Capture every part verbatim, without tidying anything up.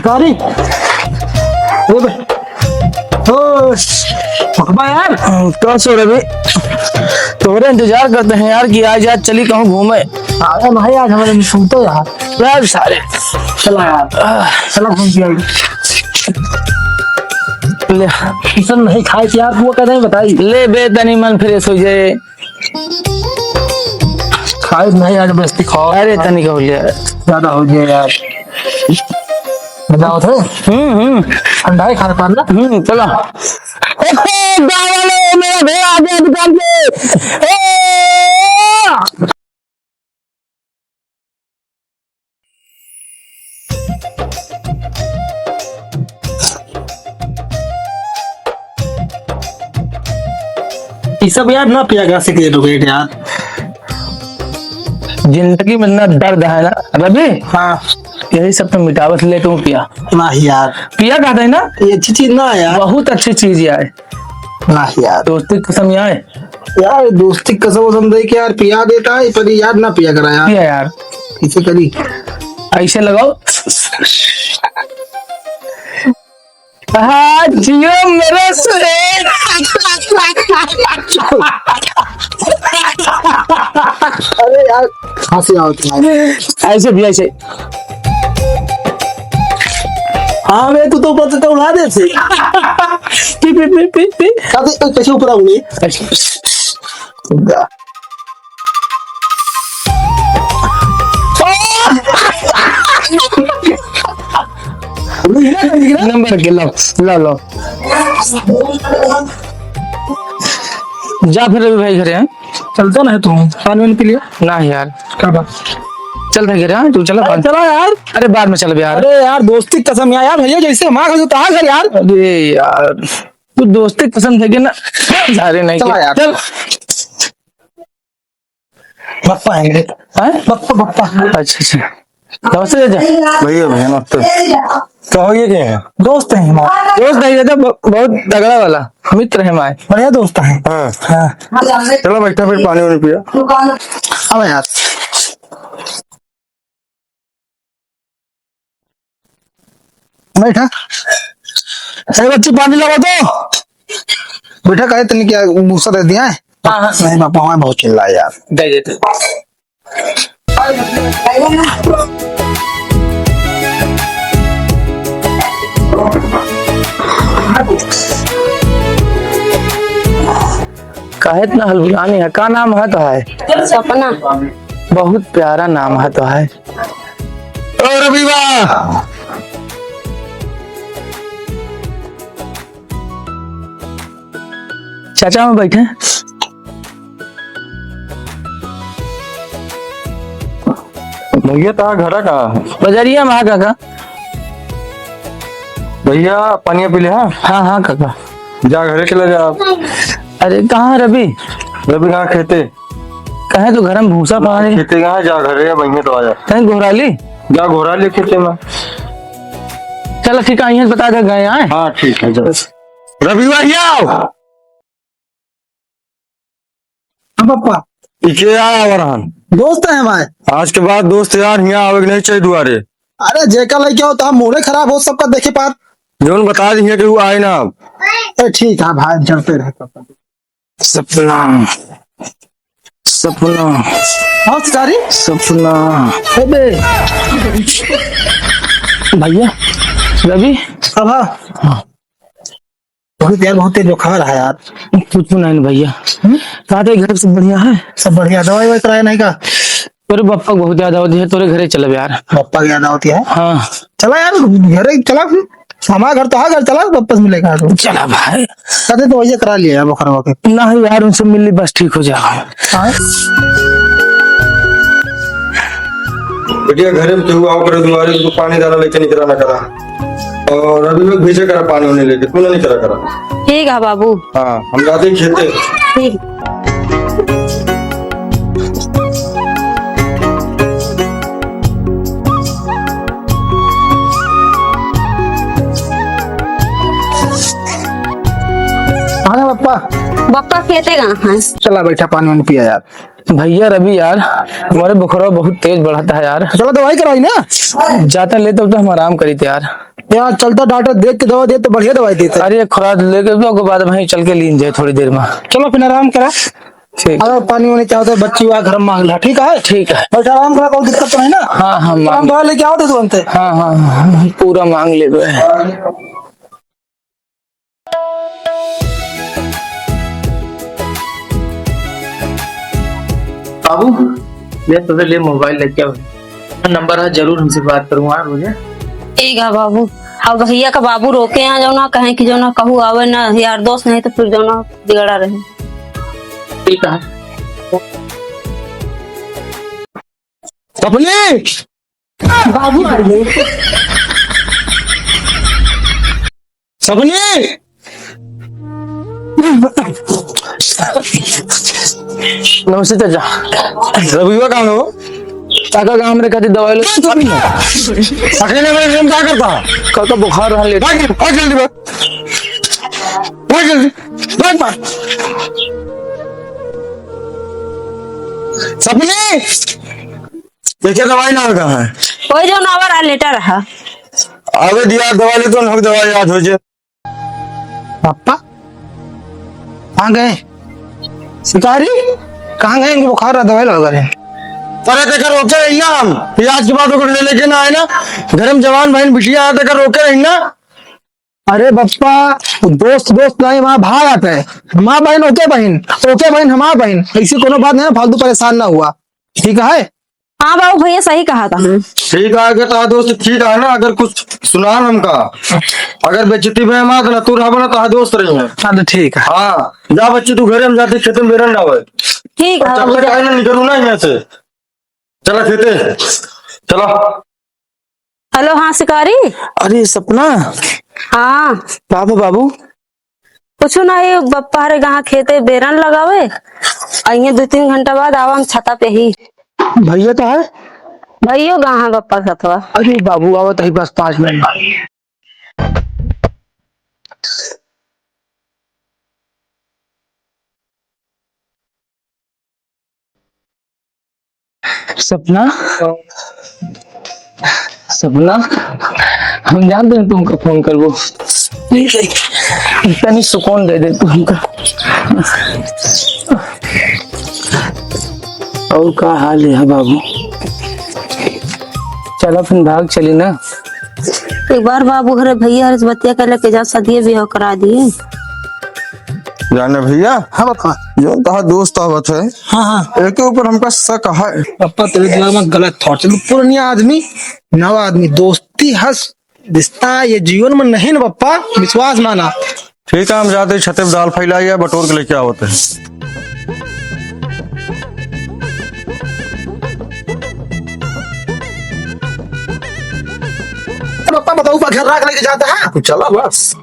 सॉरी। ओ बे-, ओ, भगवा यार। हम्म, कहाँ सो रवि? तोहरे इंतजार करते हैं यार कि आज, आज चली कहूँ घूमे। अरे भाई, आज हमारे में सुनते यार। यार सारे। चला यार। आह। चला घूम के आई। ले। किशन नहीं खाए यार, वो कह रहे हैं, बताई। ले बे, तनी मन फ्रेश हो जाए। खाए नहीं आज, बस्ती खाओ। अरे, तनी का हो लिया। ज्यादा हो गया यार। मजा आवत है? हम्म, हम्म। ठंडा है खाए पान ना? हम्म, चलो। ओहो, गाँव वाले, मेरा भैया आ गया दुकान पे। ए! ये सब यार ना पिया करा सिगरेट उगरेट यार। जिंदगी में ना दर्द है ना रवि। हाँ। यही सब तो मिटावत ले तू पिया। ना यार। पिया कहता है ना? ये अच्छी चीज ना है यार। बहुत अच्छी चीज है। ना यार। दोस्ती कसम यार। यार, दोस्ती कसम वसम दे के यार पिया देता है, पर यार ना पिया करा यार। पिया यार। इसे करी। ऐसे लगाओ। हाँ, जियो मेरे से। अरे यार, हंसी आओ तुम्हारे। ऐसे भी ऐसे। हाँ बे, तू तो ऊपर से तो उड़ा दे से। पी, पी, पी, पी, पी। कैसे, कैसे ऊपर आऊंगी? ऐसे। नंबर के लो, लो, लो। जा फिर रवि भाई घरे, हैं? चलता ना है तू, पानी वानी पी लिया? ना यार। का बात? चल भाई घरे, हाँ, तू चला अरे पानी। चला यार। अरे बाद में चल यार। अरे यार, दोस्ती कसम यार, यार भैया जैसे माँ घर तो आ घर यार। अरे यार, तू दोस्ती कसम थे कि ना, जा रहे नहीं चला के। यार। चल। बप्पा है मेरे। हैं? बप्पा, बप्पा। अच्छा, अच्छा। नमस्ते चाचा। भैया, भैया, नमस्ते। तो हो ये क्या है? दोस्त हैं हमारे। दोस्त है चाचा, ब-, बहुत तगड़ा वाला मित्र है हमारे। बढ़िया दोस्त हैं। हाँ। हाँ। चलो बैठा फिर पानी वानी पिया। अब यार। बैठा। ए बच्ची, पानी लावा तो। बेटा, कहे तनी क्या भूसा दे दिया है? हाँ, हाँ। नहीं, पापा, हमारे बहुत चिल्लाए यार। दे देते। काहे इतना हलबुलानी है? का नाम है तो है? सपना। बहुत प्यारा नाम है तो है। ओ रविवा! चाचा, में बैठे। भैया, तोहार घरा कहाँ है? बजरिया में है, काका। भैया, पनिया पी ले, हाँ? हाँ, हाँ, काका। जा, घरे चला जा। अरे, कहाँ है रवि? रवि कहाँ? खेते। कहे तो घर में भूसा पड़ा है। खेते कहाँ? जा, घरे या बहिने तो आ जा। कहीं गोहराली? जा, गोहराली खेते में। चला, ठीक है, यहीं बता दे, गए आए। हाँ, ठीक है, जा। रविवा, यहाँ आओ। हाँ, पप्पा। इके आया वरहन। दोस्त है हमारे। आज के बाद दोस्त यार हियाँ आवे के नहीं चाहिए दुआरे। अरे, जेका लइके हो, तो हम मूडे खराब हो, सबका देखे पात। जौन बता दी है कि वो आए ना अब। ए, ठीक है भाई, चलते रहे पप्पा। सपना, सपना। हाँ, शिकारी। सपना। ए बे। भैया, रवि। अब हाँ। हाँ। बहुत यार, बहुत तेज बुखार है यार। कुछ नहीं भैया। हम्म? कहाँ थे, घर सब बढ़िया है? सब बढ़िया। दवाई ववाई कराया नहीं का? अरे बप्पा बहुत याद आवत है, तोरे घरे चलब यार। बप्पा की याद आवत है? हाँ। चला यार, घरे चला फिर। हमारा घर तो है, घर चला, बप्पा से मिलेगा तो। चला भाई। कहते तो वही करा लिया यार बुखारवा के। नहीं यार, उनसे मिल ली, बस ठीक हो जाओ। हाँ। बिटिया, घरे में केहू आओ करे दुआरे, तो पानी डाला लेके निकरा ना करा। और अभी लोग भेजे करा पानी उन्हें लेके, तू ना निकरा करा। ठीक है बाबू। हाँ, हम जाते खेते। ठीक। हाँ ना पप्पा। पप्पा खेते कहाँ हैं? चला बैठा, पानी वानी पिया यार। भैया रवि यार, हमारे बुखारवा बहुत तेज बढ़त है यार। चला दवाई कराई ना। जाता ले तब तो हम आराम करी थे यार। यहाँ चलता डॉक्टर देख के दवा दे तो बढ़िया दवाई देता। अरे, खुराक लेके तो ओके बाद वहीं चल के लीन जाए थोड़ी देर में। चलो फिर आराम करा। ठीक। अगर पानी वानी चाहो तो बच्ची हुआ घर में मांग ला, ठीक है? ठीक है। बस आराम करा, कोई दिक्कत तो नहीं ना? हाँ, हाँ, आराम मांग दवा लेके आओ तो तुरंत। हाँ, हाँ, हाँ, पूरा मांग लेबे। बाबू, ले तो ले मोबाइल लेके आओ। नंबर है, जरूर हमसे बात करूँ, हाँ, रोजे। ठीक है बाबू। अब भैया का बाबू रोके हैं, जो ना कहें कि जो ना कहू आवे ना यार दोस्त, नहीं तो फिर जो ना बिगड़ा रहे। ठीक है। सपनी! बाबू आ गए। सपनी! नमस्ते चाचा। रविवा कहाँ हो? काका गाँव में कहते दवाई लो। अकेले में हम क्या करता? काका बुखार रहा लेट। भाग, भाग जल्दी भाग। भाग जल्दी। भाग, भाग। सपनी! देखिए दवाई ना कहाँ है? कोई जो ना आवा रहा, लेटा रहा। अबे दिया दवाई ले तो ना दवाई याद हो जाए। पापा, कहाँ गए? शिकारी, कहाँ गए? इनको बुखार रहा, दवाई लगा रहे हैं। अरे देखा रोके रही ना हम, कि आज के बाद ओकर ले लेके ना आए ना। घर में जवान बहन बिटिया है, देखा रोके रही ना। अरे बप्पा, दोस्त दोस्त नहीं, हमारा भाई आता है, हमारा बहन ओके बहन, ओके बहन हमारा बहन, ऐसी कोनो बात नहीं, फालतू परेशान ना हुआ, ठीक है? हाँ बाबू, भैया सही कहा था। ठीक है, अगर तारा दोस्त ठीक है ना, अगर कुछ सुना हमका, अगर बेइज्जती में मत ना, तू रहबो ना, तारा दोस्त रही है। हाँ, तो ठीक है। हाँ, जा बच्ची, तू घरे, हम जाते खेते में बेरन डावे। ठीक है और जब तक बाबू। आए ना, निकलू ना यहाँ से। चला खेते, चला। हेलो, हाँ शिकारी। अरे सपना। हाँ। का बा बाबू? कुछ ना, ये बप्पा हरे कहाँ खेते बेरन लगावे, आइए दो तीन घंटा बाद आवा हम छता पे ही। भैया तो है? भैयो कहाँ है बप्पा के सतवा? अरे बाबू, आवत है बस पाँच मिनट। सपना, सपना, हम जानते हैं तुमका फोन करबो। तनी सुकून दे दे तू हमका। और का हाल है बाबू? चला फिर भाग चली ना। एक बार बाबू हरे भैया हरे से बतिया कर लेके जा, सदिये बियाह करा दिए। जाने भैया। हाँ पापा। जो तहा दोस्त आवत है, हाँ, हाँ। एके ऊपर हमका शक है। पापा, तेरे दिमाग में गलत थॉट चल। पुरानिया आदमी, नवा आदमी, दोस्ती हस रिश्ता ये जीवन में नहीं ना पापा, विश्वास माना। ठीक है, हम जाते हैं छते पे दाल फैलाई है, बटोर के लेके आवत है। पापा बताऊ, बा घर राख लेके जाता है। तू चला बस।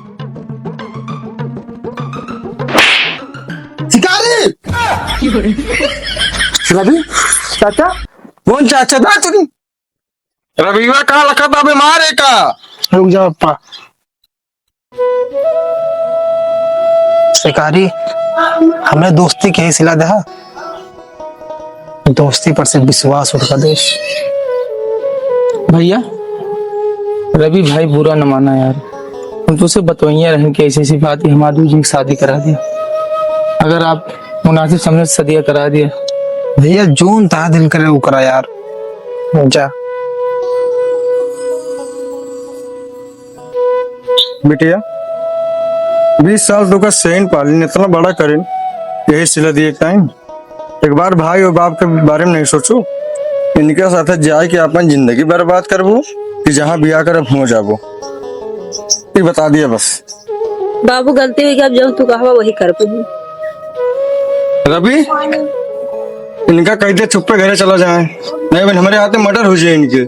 शिकारी! रवि, चाचा, कौन चाचा था तुम? रविवा का लखा बा बीमार है का? रुक जाओ पप्पा। शिकारी, हमें दोस्ती के ही सिला दे, हाँ? दोस्ती पर से विश्वास उठ का देश। भैया, रवि भाई बुरा न माना यार, हम तुझसे बतवैया रहन कि ऐसी ऐसी बात ही हमारे दूजी की शादी करा दिया। अगर आप मुनासिब समझे सदिया करा दिया। भैया, जोन तहा दिल करे वो करा यार, जा। बिटिया, बीस साल तोका सेन पालिन, इतना बड़ा करिन, यही सिला दिए टाइम। एक बार भाई और बाप के बारे में नहीं सोचू, इनके साथ जाए के अपन जिंदगी बर्बाद करबू कि जहाँ बियाह करब हो जाबू, ये बता दिया बस। बाबू, गलती हुई, अब जब तू कहबा वही करबू। रवि, इनका कह दे चुप्पे घरे चला जाए, नहीं बहन हमारे हाथ में मर्डर हो जाए इनके।